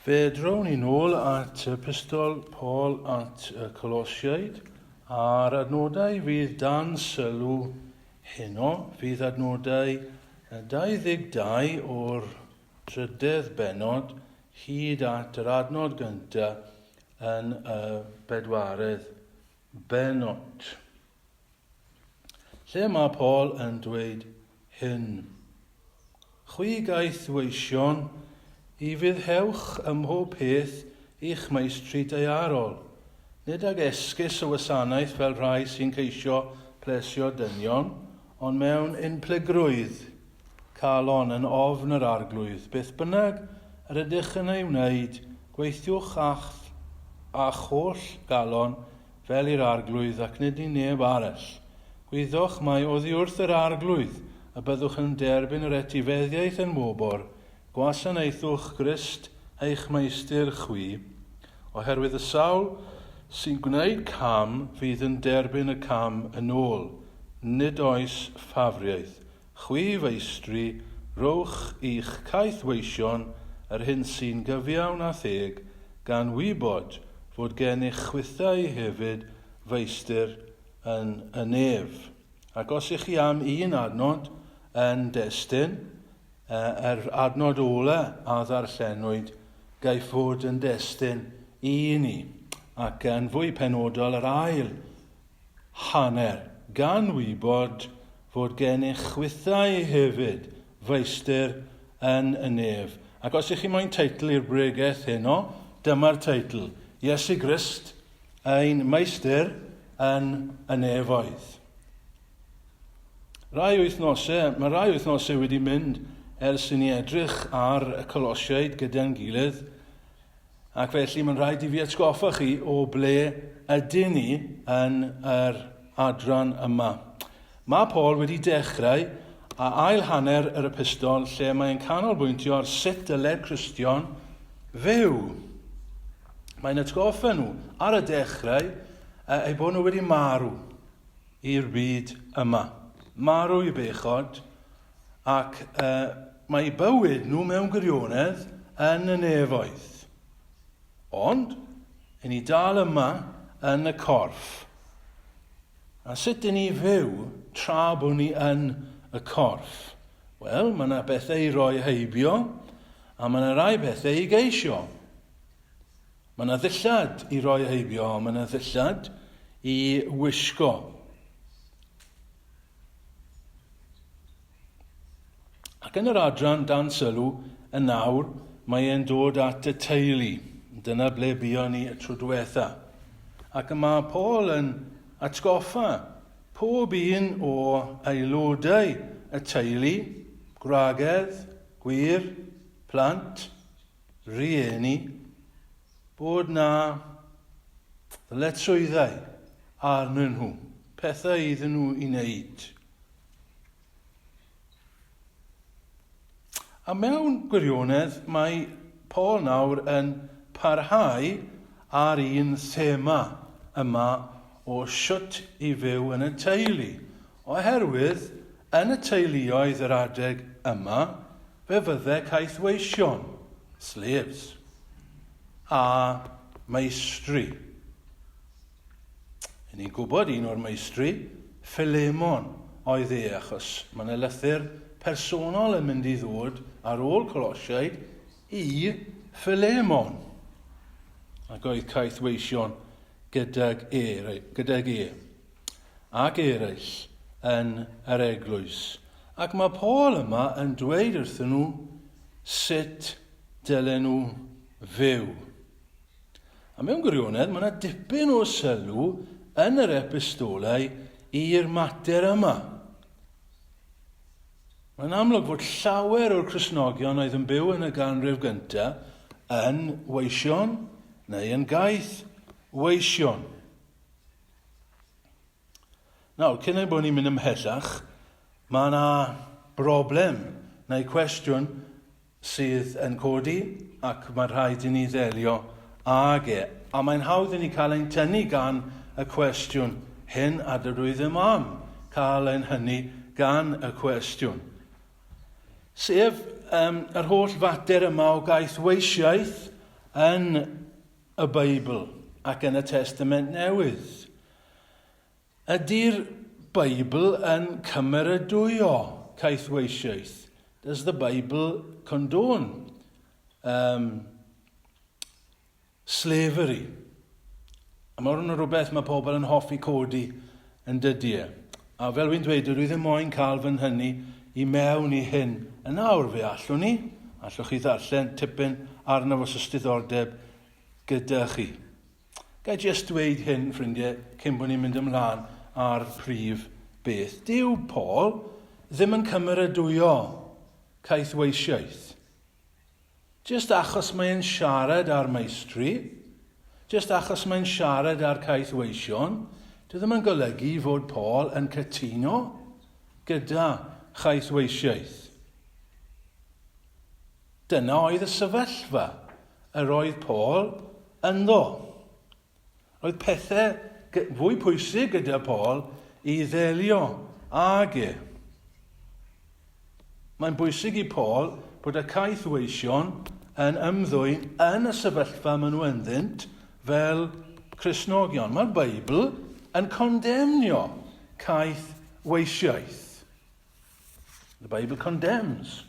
Fe drown ni nôl at Epistol Paul at y Colosiaid, a'r adnodau fydd dan sylw heno fydd adnodau 22 o'r drydedd bennod hyd at yr adnod gyntaf yn y bedwaredd bennod. Lle mae Paul yn dweud hyn? Chwi gaeth weision, i fuddhewch ym mhob peth i'ch meistri daearol, nid ag esgus o wasanaeth fel rhai sy'n ceisio plesio dynion, ond mewn unplygrwydd calon yn ofn yr Arglwydd. Beth bynnag yr ydych yn ei wneud, gweithiwch â'ch â'ch holl galon fel i'r Arglwydd ac nid i neb arall. Gwyddoch mai oddi wrth yr Arglwydd y byddwch yn derbyn yr etifeddiaeth yn wobr, gwasanaethwch Grist eich Meistr chwi, oherwydd y sawl sy'n gwneud cam fydd yn derbyn y cam yn ôl, nid oes ffafriaeth. Chwi, feistri, rhowch i'ch caethweision yr hyn sy'n gyfiawn a theg, gan wybod fod gennych chwithau hefyd feistr yn y nef. Ac os ych chi am un adnod yn destun, yr adnod ola a ddarllenwyd gaiff fod yn destun i ni, ac yn fwy penodol yr ail hanner, gan wybod fod gennych chwithau hefyd feistr yn y nef. Ac os ych chi moyn teitl i'r bregeth heno, dyma'r teitl, Iesu Grist, ein Meistr yn y nefoedd. Rai wythnosau, mae rai wythnosau wedi mynd ers i ni edrych ar y Colosiaid gyda'n gilydd, Ac felly mae'n rhaid i fi atgoffa chi o ble ydyn ni yn yr adran yma. Mae Paul wedi dechrau a ail hanner yr epistol lle mae'n canolbwyntio ar sut dylai'r Cristion fyw. Mae'n atgoffa nhw ar y dechrau eu bod nhw wedi marw i'r byd yma. Marw i bechod Ac uh, mae eu bywyd nhw mewn gwirionedd yn y nefoedd. Ond, i ni dal yma yn y corff. A sut dyn ni fyw tra bod ni yn y corff? Wel, mae yna bethau i roi heibio, a mae yna rai bethau i geisio. Mae yna ddillad i roi heibio, a mae yna ddillad i wisgo. Ac yn yr adran dan sylw, yn nawr, mae e'n dod at y teulu. Dyna ble buon ni y tro diwetha. Ac y mae Paul yn atgoffa pob un o aelodau y teulu, gwragedd, gwir, plant, rhieni, bod na ddyletswyddau arnyn nhw, pethau iddyn nhw i wneud. A mewn gwirionedd, mae Paul nawr yn parhau ar un thema yma o shwt i fyw yn y teulu, oherwydd yn y teuluoedd yr adeg yma, fe fydde caethweision, slaves, a meistri. Yn ni'n gwybod un o'r meistri, Philemon, oedd e, achos mae yna lythyr personol yn mynd i ddod ar ôl Colosiaid i Philemon. Ac oedd caethweision gydag e, gydag e ac eraill yn yr eglwys. Ac mae Paul yma yn dweud wrthyn nhw sut dylen nhw fyw. A mewn gwirionedd, mae yna dipyn o sylw yn yr epistolau i'r mater yma. Mae'n amlwg fod llawer o'r Cristnogion oedd yn byw yn y ganrif gyntaf yn weision neu yn gaeth weision. Nawr, cyn ein bod ni'n mynd ymhellach, mae yna broblem neu cwestiwn sydd yn codi ac mae rhaid i ni ddelio ag e. A mae'n hawdd i ni cael ein tynnu gan y cwestiwn hyn a dydw i ddim am cael ein hynny gan y cwestiwn. Sef um, yr holl fater yma o gaethweisiaeth. yn y Beibl ac yn y Testament Newydd? Ydy'r Beibl yn cymeradwyo caethweisiaeth? Does the Bible condone um, slavery? A mae hwn yn rhywbeth mae pobl yn hoffi codi yn dydy e. A fel wy'n dweud, dwi ddim moyn cael fy nhynnu i mewn i hyn. Yn awr fe allwn ni, allwch chi ddarllen tipyn arno fo os diddordeb gyda chi. Ga i jyst dweud hyn, ffrindiau, cyn bod ni'n mynd ymlaen â'r prif beth. Dyw Paul ddim yn cymeradwyo caethweisiaeth. Jyst achos mae'n siarad â'r meistri, jyst achos mae'n siarad â'r caethweision, dyw ddim yn golygu fod Paul yn cytuno gyda chaethweisiaeth. Dyna oedd y sefyllfa yr oedd Paul ynddo. Roedd pethau fwy pwysig gyda Paul i ddelio ag e. Mae'n bwysig i Paul bod y caethweision yn ymddwyn yn y sefyllfa maen nhw ynddynt fel Cristnogion. Mae'r Beibl yn condemnio caethweisiaeth. The Bible condemns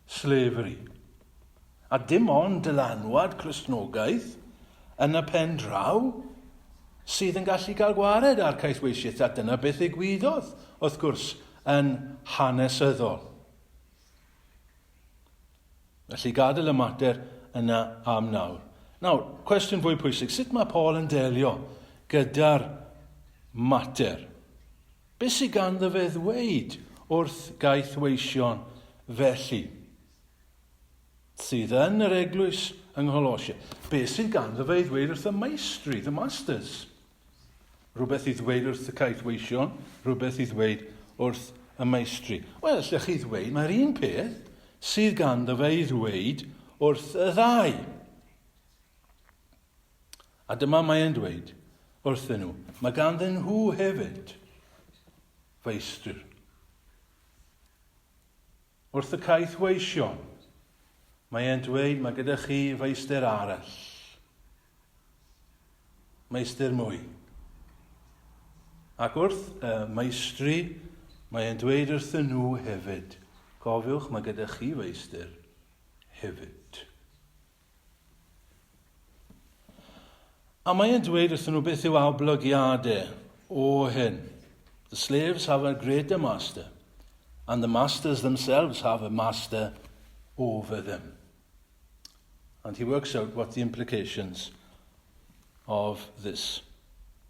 slavery. A dim ond dylanwad Cristnogaeth yn y pen draw sydd yn gallu cael gwared ar caethweisiaeth, a dyna beth ddigwyddodd, wrth gwrs, yn hanesyddol. Felly gadael y mater yna am nawr. Nawr, cwestiwn fwy pwysig, sut mae Paul yn delio gyda'r mater? Be sy ganddo fe ddweud wrth gaethweision felly? Sydd yn yr eglwys yng Ngholosia. Be sydd ganddo fe i ddweud wrth y meistri, the masters? Rhywbeth i ddweud wrth y caethweision, rhywbeth i ddweud wrth y meistri. Wel, allech chi ddweud, mae'r un peth sydd ganddo fe i ddweud wrth y ddau. A dyma mae e'n dweud wrthyn nhw, mae ganddyn nhw hefyd feistr. Wrth y caethweision, mae e'n dweud mae gyda chi feistr arall. Meistr mwy. Ac wrth y meistri, mae e'n dweud wrthyn nhw hefyd, cofiwch mae gyda chi feistr hefyd. A mae e'n dweud wrthyn nhw beth yw awblygiadau o hyn. The slaves have a greater master, and the masters themselves have a master over them. And he works out what the implications of this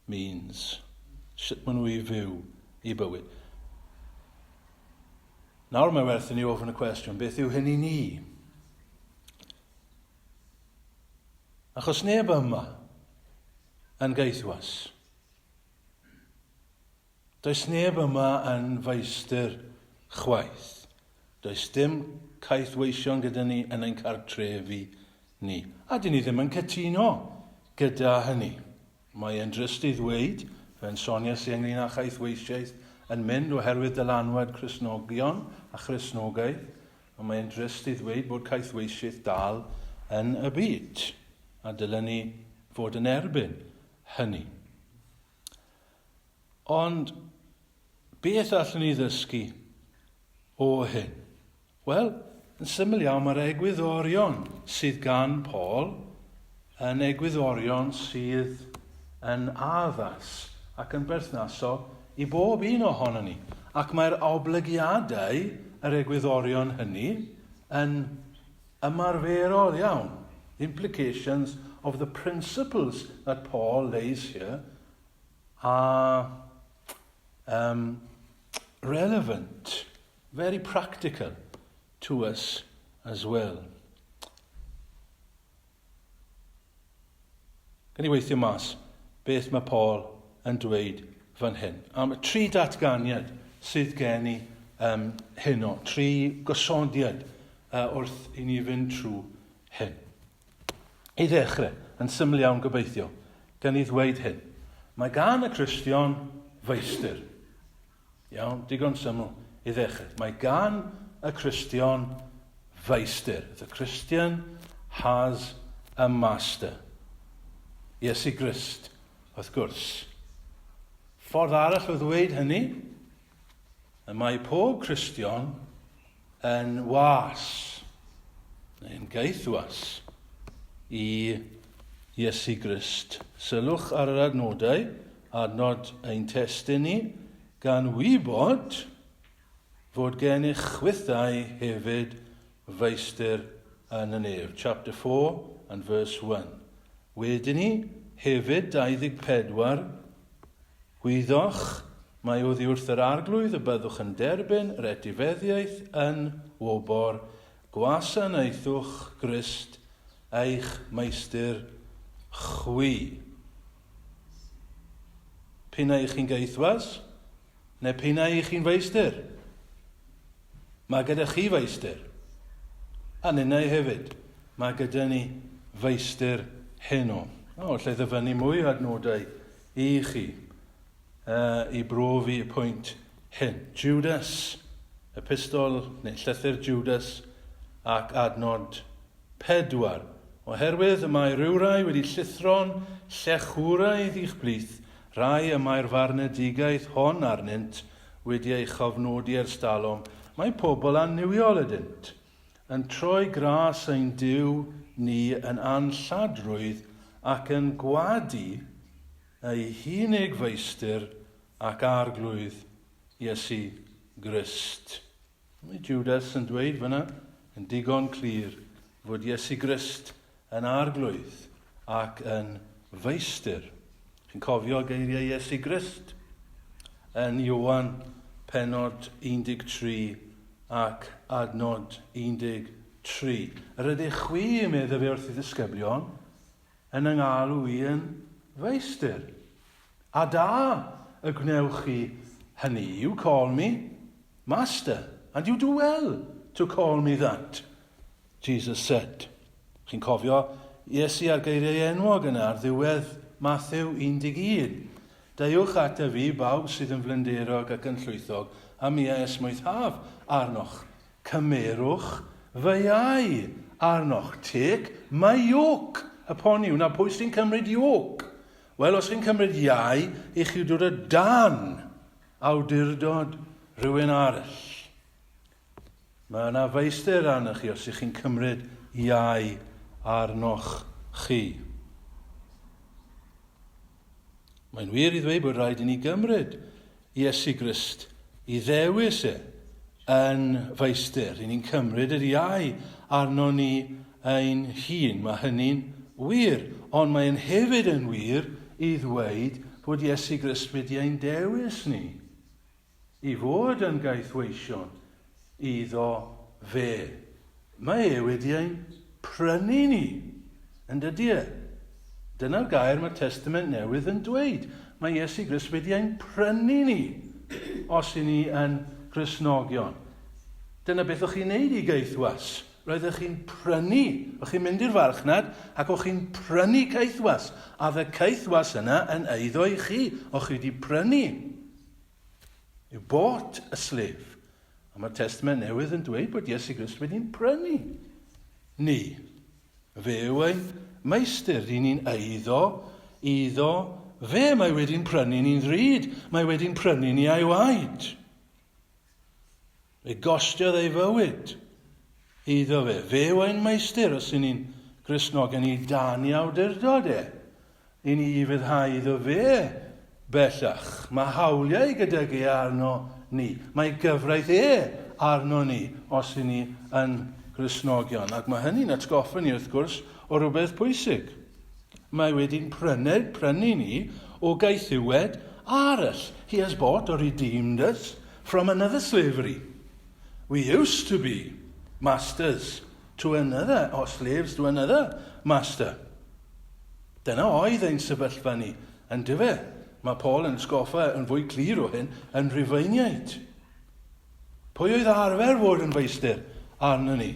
means. Sut maen nhw i fyw i bywyd. Nawr mae werth i ni ofyn y cwestiwn, beth yw hyn i ni? Achos neb yma yn gaethwas. Does neb yma yn feistr chwaith. Does dim caethweision gyda ni yn ein cartrefi ni. A dyn ni ddim yn cytuno gyda hynny. Mae e'n drist i ddweud, fe'n soniais i ynglyn â chaethweisiaeth yn mynd oherwydd dylanwad Cristnogion a Christnogaeth, Ond mae'n drist i ddweud bod caethweisiaeth dal yn y byd, a dylen ni fod yn erbyn hynny. Ond beth allwn ni ddysgu o hyn? Wel, yn syml iawn, mae'r egwyddorion sydd gan Paul yn egwyddorion sydd yn addas ac yn berthnasol i bob un ohonon ni, ac mae'r oblygiadau yr egwyddorion hynny yn ymarferol iawn. The implications of the principles that Paul lays here are um, relevant, very practical to us as well. Gan i weithio mas beth mae Paul yn dweud fan hyn. Am y tri datganiad sydd gen i um, heno, tri gosodiad uh, wrth i ni fynd trwy hyn. I ddechrau, yn syml iawn gobeithio, gan i ddweud hyn. Mae gan y Cristion feistr. Iawn, digon syml i ddechrau. Mae gan y Cristion feistr. The Christian has a master? Iesu Grist, wrth gwrs. Ffordd arall o ddweud hynny, y mae pob Cristion yn was, neu'n gaethwas, i Iesu Grist. Sylwch ar yr adnodau, adnod ein testun ni, gan wybod fod gennych chwithau hefyd feistr yn y nef. Chapter 4 and verse 1. Wedyn ni, hefyd 24, Gwyddoch, mai oddi wrth yr Arglwydd y byddwch yn derbyn yr etifeddiaeth yn wobr, gwasanaethwch Grist eich meistr chwi. P'un ai chi'n gaethwas, neu p'un ai chi'n feistr. Mae gyda chi feistr. A ninnau hefyd. Mae gyda ni feistr heno. O, lle ddyfynnu mwy o adnodau i chi i brofi y pwynt hyn. Judas, epistol neu llythyr Judas ac adnod 4. Oherwydd y mae rhywrai wedi llithro'n llechwraidd i'ch plith, rhai y mae'r farnedigaeth hon arnynt wedi ei chofnodi ers talwm, mae pobl annuwiol ydynt, yn troi gras ein Duw ni yn anlladrwydd ac yn gwadu eu hunig Feistr ac Arglwydd Iesu Grist. Mae Judas yn dweud fyna yn digon clir fod Iesu Grist yn Arglwydd ac yn Feistr. Chi'n cofio geiriau Iesu Grist yn Ioan pennod 13 ac adnod 13. Yr ydych chwi, medde fe wrth ei ddisgyblion, yn 'y ngalw i yn Feistr. A da y gwnewch chi hynny. You call me Master, and you do well to call me that, Jesus said. Chi'n cofio Iesu a'r geiriau enwog yna ar ddiwedd Mathew 11. Deuwch ata fi, bawb sydd yn flinderog ac yn llwythog, a mi a esmwythaf arnoch. Cymerwch fy iau arnoch. Take my yoke upon you. Na, pwy sy'n cymryd yoke? Wel, os chi'n cymryd iau, i chi dod o dan awdurdod rhywun arall. Mae yna feistr arnoch chi os ych chi'n cymryd iau arnoch chi. Mae'n wir i ddweud bod rhaid i ni gymryd Iesu Grist i ddewis e yn feistr. I ni'n cymryd yr iau arno ni ein hun. Mae hynny'n wir, ond mae'n hefyd yn wir i ddweud bod Iesu Grist wedi ein dewis ni i fod yn gaethweision iddo fe. Mae e wedi ein prynu ni, yn dydy e? Dyna'r gair mae'r Testament Newydd yn dweud. Mae Iesu Grist wedi ein prynu ni, os i ni yn Gristnogion. Dyna beth o'ch chi'n neud i gaethwas. Roeddech chi'n prynu, o'ch chi'n mynd i'r farchnad ac o'ch chi'n prynu caethwas. A fy caethwas yna yn eiddo i chi, o'ch chi wedi prynu. You bought a slave. A mae'r Testament Newydd yn dweud bod Iesu Grist wedi'n prynu ni. Fe yw ein meistr, ry'n ni'n eiddo iddo fe. Mae wedi'n prynu ni'n ddrud, mae wedi'n prynu ni a'i waed. Fe gostiodd ei fywyd iddo fe. Fe yw ein meistr os y'n ni'n Gristnogion i dan i awdurdod e. I ni ufuddhau iddo fe bellach. Mae hawliau gydag e arno ni. Mae gyfraith e arno ni os y'n ni yn Gristnogion. Ac mae hynny'n atgoffa ni wrth gwrs o rywbeth pwysig. Mae wedi'n prynu, prynu ni o gaethiwed arall. He has bought or redeemed us from another slavery. We used to be masters to another, or slaves to another master. Dyna oedd ein sefyllfa ni, yn dyfe? Mae Paul yn sgoffa yn fwy clir o hyn yn Rhufeiniaid. Pwy oedd arfer fod yn feistr arno ni?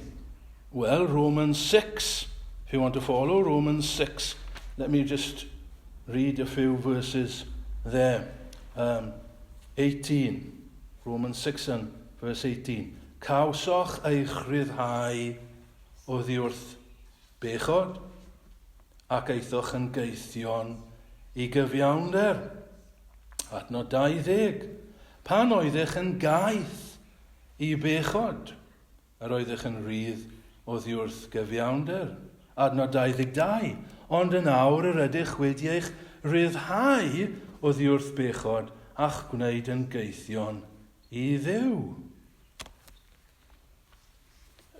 Well, Romans 6. If you want to follow Romans 6, let me just read a few verses there. 18. Romans 6 and verse 18. Cawsoch eich rhyddhau oddi wrth bechod. ac aethoch yn gaethion i gyfiawnder. Adnod 20. Pan oeddech yn gaeth i bechod, yr oeddech yn rhydd oddiwrth gyfiawnder. Adnod 22. Ond yn awr yr ydych wedi eich rhyddhau oddiwrth bechod a'ch gwneud yn gaethion i Dduw.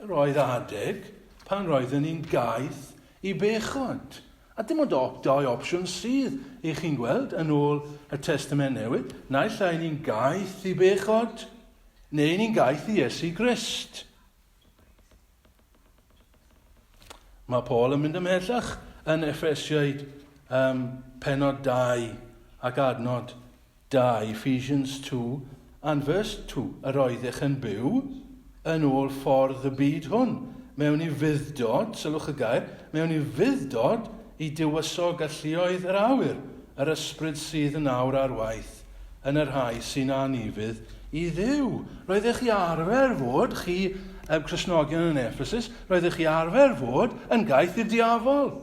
Roedd adeg pan roedden ni'n gaeth i bechod. A dim ond op, dau opsiwn sydd i chi'n gweld yn ôl y Testament Newydd. Naill ai ni'n gaeth i bechod, neu ni'n gaeth i Iesu Grist. Mae Paul yn mynd ymhellach yn Effesiaid um, penod 2 ac adnod 2, Ephesians 2 and verse 2, Yr oeddech yn byw yn ôl ffordd y byd hwn, mewn ufudd-dod, sylwch y gair, mewn ufudd-dod i dywysog galluoedd yr awyr, yr ysbryd sydd yn awr ar waith yn y rhai sy'n anufudd i Dduw. Roeddech chi arfer fod, chi Cristnogion yn Ephesus, roeddech chi arfer fod yn gaeth i'r diafol.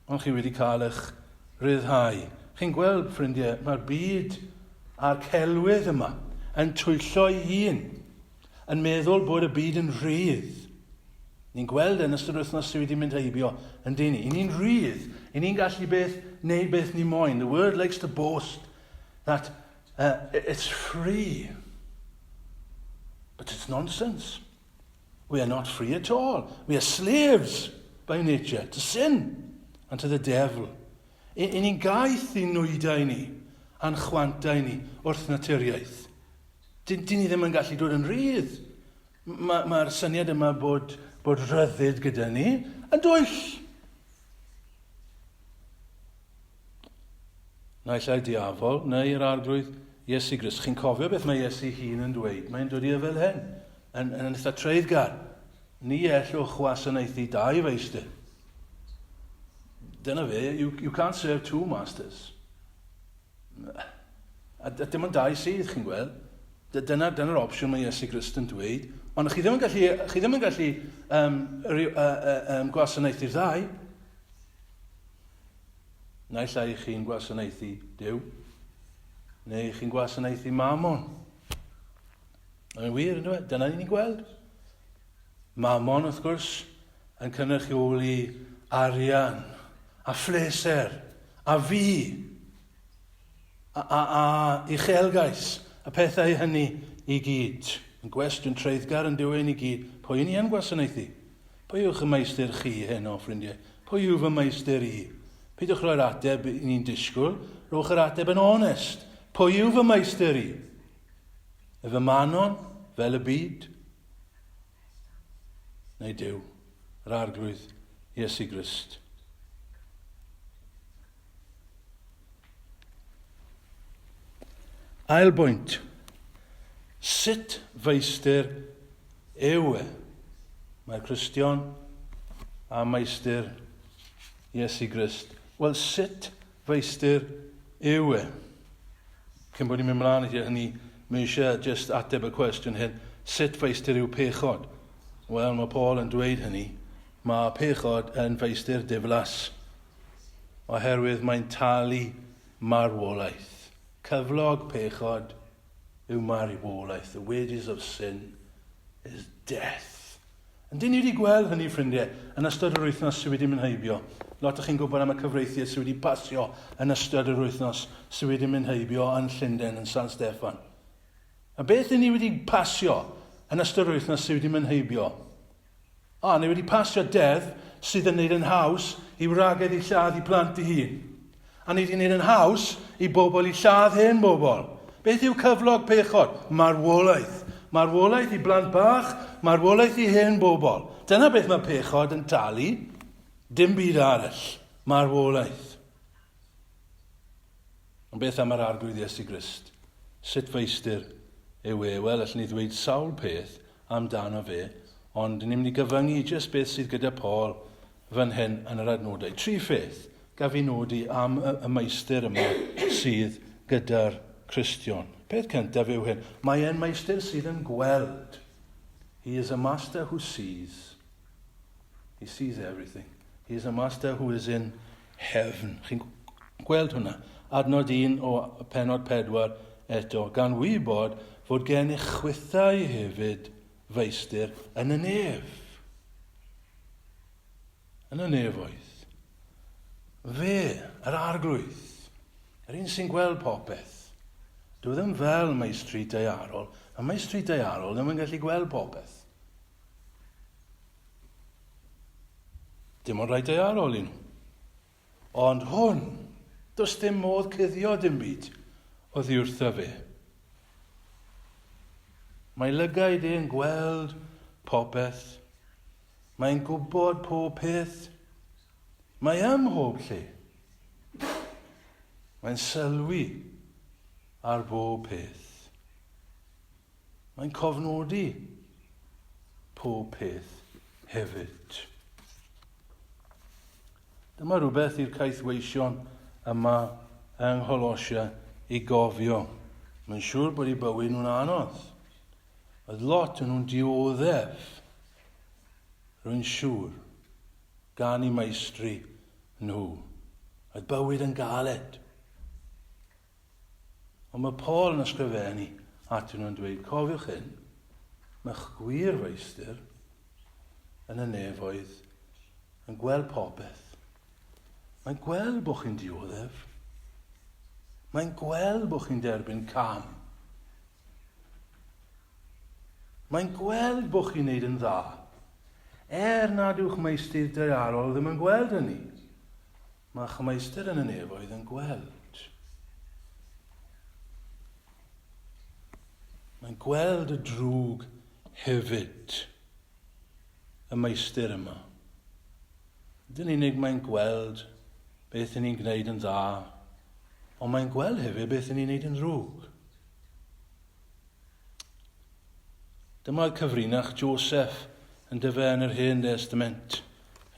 Ond chi wedi cael eich rhyddhau. Chi'n gweld, ffrindiau, mae'r byd a'r celwydd yma yn twyllo ei hun, yn meddwl bod y byd yn rhydd. Ni'n gweld yn ystod wythnos sydd wedi mynd heibio, yn dyn ni. I ni'n rhydd. I ni'n gallu beth, wneud beth ni moyn. The world likes to boast that it's free. But it's nonsense. We are not free at all. We are slaves by nature to sin and to the devil. I, i ni'n gaeth i nwydau ni a'n chwantau ni wrth naturiaeth. Dyn, dyn ni ddim yn gallu dod yn rhydd. Mae'r ma, syniad yma bod, bod rhyddid gyda ni yn dwyll. Naill ai diafol neu yr arglwydd Iesu Grist. Chi'n cofio beth mae Iesu hun yn dweud? Mae'n dod i fel hyn, yn, yn eitha treiddgar. Ni ellwch wasanaethu dau feistr. Dyna fe, you, you can't serve two masters. A, a dim ond dau sydd, chi'n gweld. Dyna, dyna'r opsiwn mae Iesu Grist yn dweud. Ond chi ddim yn gallu, chi ddim yn gallu um, um, gwasanaethu'r ddau. Naill ai chi'n gwasanaethu Duw, neu chi'n gwasanaethu Mammon. Mae'n wir, ynddo fe? Dyna ni'n gweld. Mammon, wrth gwrs, yn cynrychioli arian a phleser a fi a, a, a uchelgais y pethau hynny i gyd. Yn gwestiwn treiddgar yn diwyn i gyd, pwy ni yn gwasanaethu? Pwy yw'ch meistr chi heno, ffrindiau? Pwy yw fy meistr i? Peidiwch rhoi'r ateb i ni'n disgwyl, rhowch yr ateb yn onest. Pwy yw fy meistr i? Efe Manon, fel y byd? Neu Duw, yr Arglwydd Iesu Grist? Ail bwynt. Sut feistr yw e? Mae'r Cristion a meistr Iesu Grist. Wel, sut feistr yw e? Cyn bod ni'n mynd mlaen i hynny, mae eisiau just ateb y cwestiwn hyn. Sut feistr yw pechod? Wel, mae Paul yn dweud hynny. Mae pechod yn feistr diflas. Oherwydd mae'n talu marwolaeth. Cyflog pechod yw marwolaeth. The wages of sin is death. Yndyn ni wedi gweld hynny, ffrindiau, yn ystod yr wythnos sydd wedi mynd heibio. Lot o'ch chi'n gwybod am y cyfreithiau sydd wedi pasio yn ystod yr wythnos sydd wedi mynd heibio yn Llundain, yn San Steffan. A beth ni wedi pasio yn ystod yr wythnos sydd wedi mynd heibio? A, ni wedi pasio deddf sydd yn neud yn haws i wragedd i lladd i plant i hun. A ni wedi neud yn haws i bobl i lladd hen bobl. Beth yw cyflog pechod? Marwolaeth. Marwolaeth i blant bach, marwolaeth i hen bobl. Dyna beth mae pechod yn talu. Dim byd arall. Marwolaeth. Ond beth am yr Arglwydd Iesu Grist? Sut feistr yw e? Wel, allwn ni ddweud sawl peth amdano fe, ond ni'n mynd i gyfyngu i jyst beth sydd gyda Paul fan hyn yn yr adnodau. Tri pheth gaf i nodi am y, y meistr yma sydd gyda'r Cristion. Peth cyntaf yw hyn, mae e'n meistr sydd yn gweld. He is a master who sees. He sees everything. He is a master who is in heaven. Chi'n gweld hwnna? Adnod 1 o penod 4 eto. Gan wybod fod gennych chwithau hefyd feistr yn y nef. Yn y nefoedd. Fe, yr arglwydd, yr un sy'n gweld popeth. Dwi ddim fel meistri daearol. A meistri daearol ddim yn gallu gweld popeth. Dim ond rhai daearol i nhw. Ond hwn, does dim modd cuddio dim byd oddi wrtho fe. Mae lygaid e'n gweld popeth. Mae'n gwybod pob peth. Mae ym mhob lle. Mae'n sylwi ar bob peth. Mae'n cofnodi pob peth hefyd. Dyma rhywbeth i'r caethweision yma yng Ngholosia i gofio. Mae'n siŵr bod eu bywyd nhw'n anodd. Oedd lot yn nhw'n dioddef, rwy'n siŵr, gan eu maestri nhw. Oedd bywyd yn galed. Ond mae Paul yn ysgrifennu atyn nhw'n dweud, cofiwch hyn, mae'ch gwir feistr yn y nefoedd yn gweld popeth. Mae'n gweld bod chi'n dioddef. Mae'n gweld bod chi'n derbyn cam. Mae'n gweld bod chi'n neud yn dda. Er nad yw'ch meistr daearol ddim yn gweld hynny. Mae'ch meistr yn y nefoedd yn gweld. Mae'n gweld y drwg hefyd, y meistr yma. Nid yn unig mae'n gweld beth yn ni'n gwneud yn dda, ond mae'n gweld hefyd beth yn ni'n gwneud yn ddrwg. Dyma cyfrinach Joseph yn dyfe yn yr Hen Destament.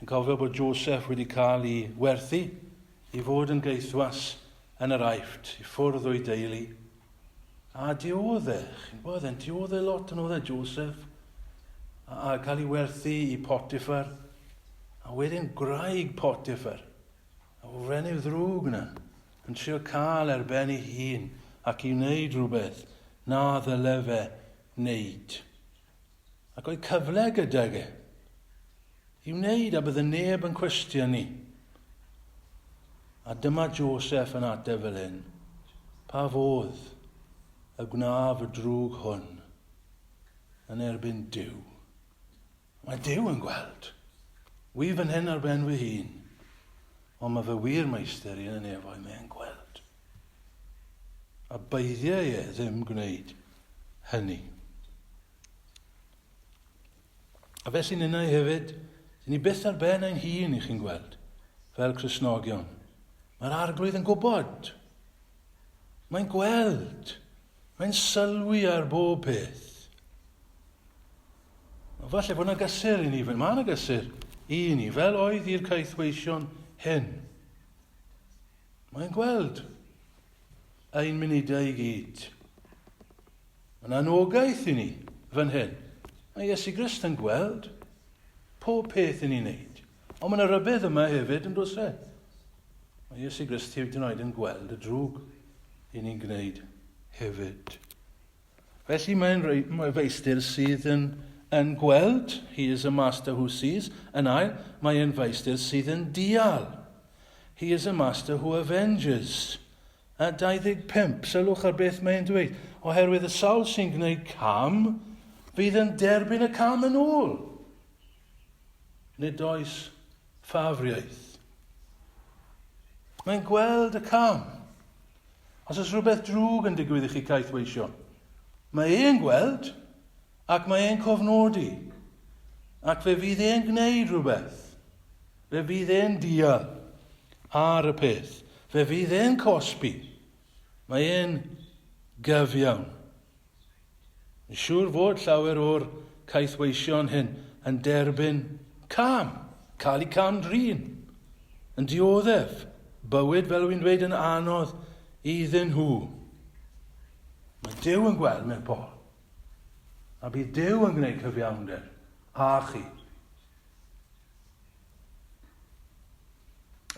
Yn cofio bod Joseph wedi cael ei werthu i fod yn gaethwas yn yr Aifft, i ffwrdd o'i deulu. A diodde, chi'n gwybod, e'n diodde lot yn oedd e, Joseph. A, a cael ei werthu i Potiphar. A wedyn gwraig Potiphar. A frenyw ddrwg yna, yn trio cael ar ben ei hun ac i wneud rhywbeth na ddyle fe wneud. Ac oedd cyfle gydag e i wneud a bydde neb yn cwestiynu. A dyma Joseph yn ateb fel hyn, pa fodd y gwnaf y drwg hwn yn erbyn Duw? Mae Duw yn gweld. Wy fan hyn ar ben fy hun. Ond mae fy wir meistr i yn y nefoedd, mae e'n gweld. A beiddiau e ddim gwneud hynny. A felly ninnau hefyd, dyn ni byth ar ben ein hun i chi'n gweld, fel Cristnogion. Mae'r arglwydd yn gwybod. Mae'n gweld. Mae'n sylwi ar bob peth. Ond falle bod yna gysur i ni, mae yna gysur i ni, fel oedd i'r caethweision hyn. Mae'n gweld ein munudau i gyd. Mae'n anogaeth i ni fan hyn. Mae Iesu Grist yn gweld pob peth i ni'n neud. Ond mae yna rybudd yma hefyd yn does e? Mae Iesu Grist hyd yn oed yn gweld y drwg i ni'n gwneud hefyd. Felly mae'n mae feistr sydd yn, yn gweld, he is a master who sees. Yn ail, mae e'n feistr sydd yn dial. He is a master who avenges. A 25, sylwch ar beth mae'n dweud. Oherwydd y sawl sy'n gwneud cam, fydd yn derbyn y cam yn ôl. Nid oes ffafriaeth. Mae'n gweld y cam. Os oes rhywbeth drwg yn digwydd i chi caethweision, mae e'n gweld ac mae e'n cofnodi. Ac fe fydd e'n gwneud rhywbeth. Fe fydd e'n dial ar y peth. Fe fydd e'n cosbi. Mae e'n gyfiawn. Yn siŵr fod llawer o'r caethweision hyn yn derbyn cam, cael eu cam-drin, yn dioddef bywyd, fel wy'n dweud, yn anodd iddyn nhw. Mae Duw yn gweld, mewn Paul. A bydd Duw yn gwneud cyfiawnder â chi.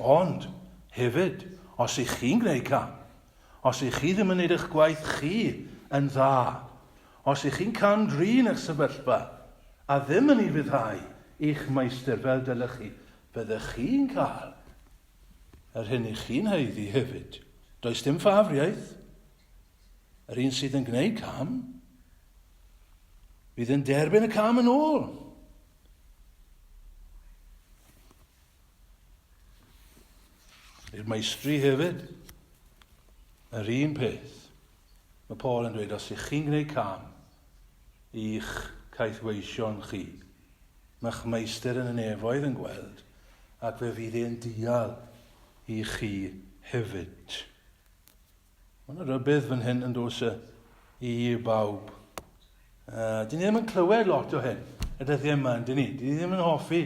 Ond, hefyd, os ych chi'n gwneud cam, os ych chi ddim yn gwneud eich gwaith chi yn dda, os ych chi'n cam-drin eich sefyllfa a ddim yn ufuddhau i'ch meistr fel dylech chi, fyddech chi'n cael yr hyn ych chi'n haeddu hefyd. Does dim ffafriaeth. Yr un sydd yn gwneud cam, fydd yn derbyn y cam yn ôl. I'r meistri hefyd, yr un peth. Mae Paul yn dweud, os ych chi'n gwneud cam i'ch caethweision chi, mae'ch meistr yn y nefoedd yn gweld, ac fe fydd e'n dial i chi hefyd. Mae yna rybudd fan hyn yn dos e i bawb. Dyn ni ddim yn clywed lot o hyn y dyddiau yma, dyn ni? Dyn ni ddim yn hoffi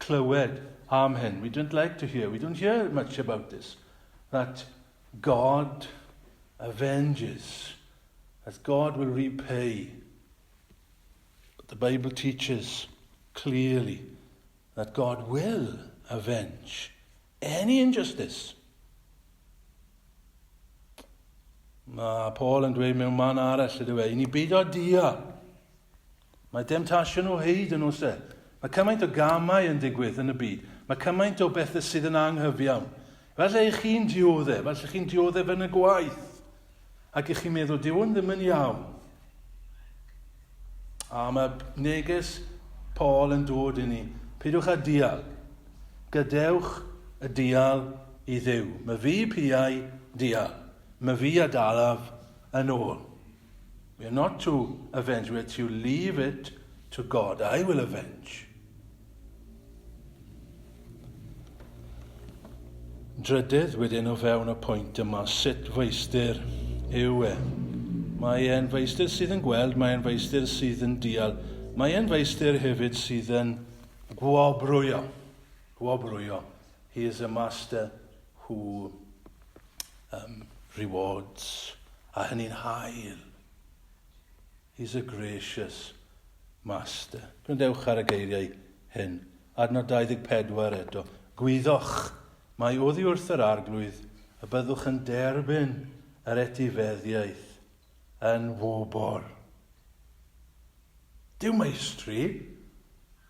clywed am hyn. We don't like to hear, we don't hear much about this. That God avenges, that God will repay. But the Bible teaches clearly that God will avenge any injustice. Mae Paul yn dweud mewn man arall ydyw e, i ni beidio dial. Mae demtasiwn o hyd yn oes e. Mae cymaint o gamau yn digwydd yn y byd. Mae cymaint o bethau sydd yn anghyfiawn. Falle eich chi'n dioddef, falle chi'n dioddef yn y gwaith. Ac ych chi'n meddwl, dyw hwn ddim yn iawn. A mae neges Paul yn dod i ni. Peidiwch â dial. Gadewch y dial i Dduw. Mae fi piau dial. Mae fi a dalaf yn ôl. We are not to avenge, we are to leave it to God. I will avenge. Drydydd, wedyn o fewn y pwynt yma, sut feistr yw e? Mae e'n feistr sydd yn gweld, mae e'n feistr sydd yn dial. Mae e'n feistr hefyd sydd yn gwobrwyo. Gwobrwyo. He is a master who um, rewards. A hynny'n hael. He's a gracious master. Gwrandewch ar y geiriau hyn. Adnod 24 eto. Gwyddoch, mae oddi wrth yr arglwydd y byddwch yn derbyn yr etifeddiaeth yn wobr. Dyw meistri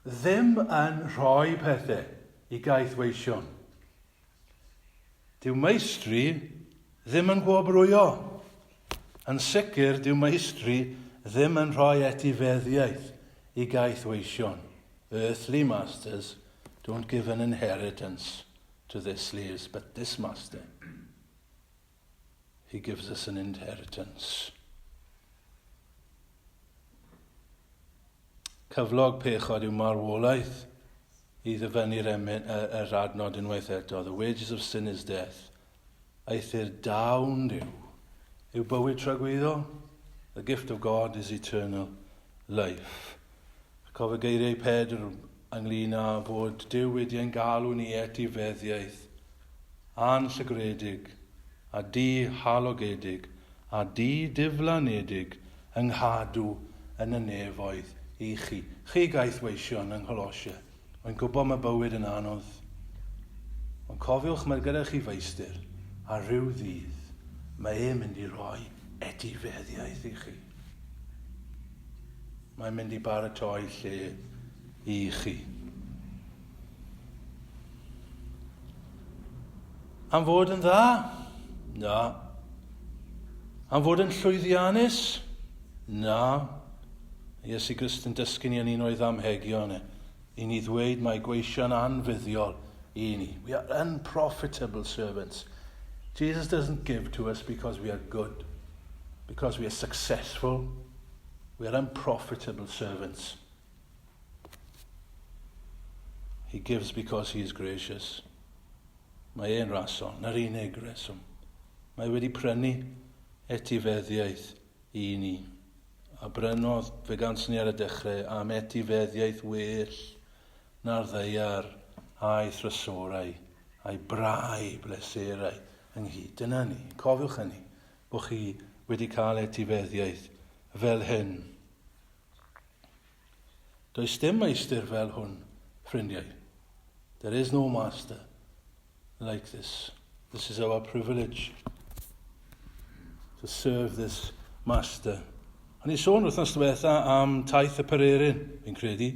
ddim yn rhoi pethau i gaethweision. Dyw meistri ddim yn gwobrwyo. Yn sicr, dyw meistri ddim yn rhoi etifeddiaeth i gaethweision. Earthly masters don't give an inheritance to their slaves, but this master, he gives us an inheritance. Cyflog pechod yw marwolaeth, i ddyfynnu'r emyn, yr adnod unwaith eto. The wages of sin is death. Eithr dawn Duw yw bywyd tragwyddol. The gift of God is eternal life. Cofio geiriau Pedr ynglyn â fod Duw wedi ein galw ni etifeddiaeth anllygredig a di-halogedig a di-diflanedig yng nghadw yn y nefoedd i chi. Chi gaethweision yng Ngholosia. Mae'n gwybod mae bywyd yn anodd. Ond cofiwch mae gyda chi feistr, a rhyw ddydd mae e'n mynd i roi etifeddiaeth i chi. Mae'n mynd i baratoi lle i chi. Am fod yn dda? Na. Am fod yn llwyddiannus? Na. Iesu Grist yn dysgu ni yn un o'i ddamhegion e, i ni ddweud mae gweision anfuddiol i ni. We are unprofitable servants. Jesus doesn't give to us because we are good, because we are successful. We are unprofitable servants. He gives because he is gracious. Mae e'n rasol, na'r unig reswm. Mae wedi prynu etifeddiaeth i ni. A brynodd, fe ganson ni ar y dechrau, am etifeddiaeth well na'r ddaear a'i thrysorau, a'i brau bleserau ynghyd. Dyna ni, cofiwch hynny, bod chi wedi cael etifeddiaeth fel hyn. Does dim meistr fel hwn, ffrindiau. There is no master like this. This is our privilege to serve this master. A ni sôn wythnos diwetha am taith y Pererin, fi'n credu.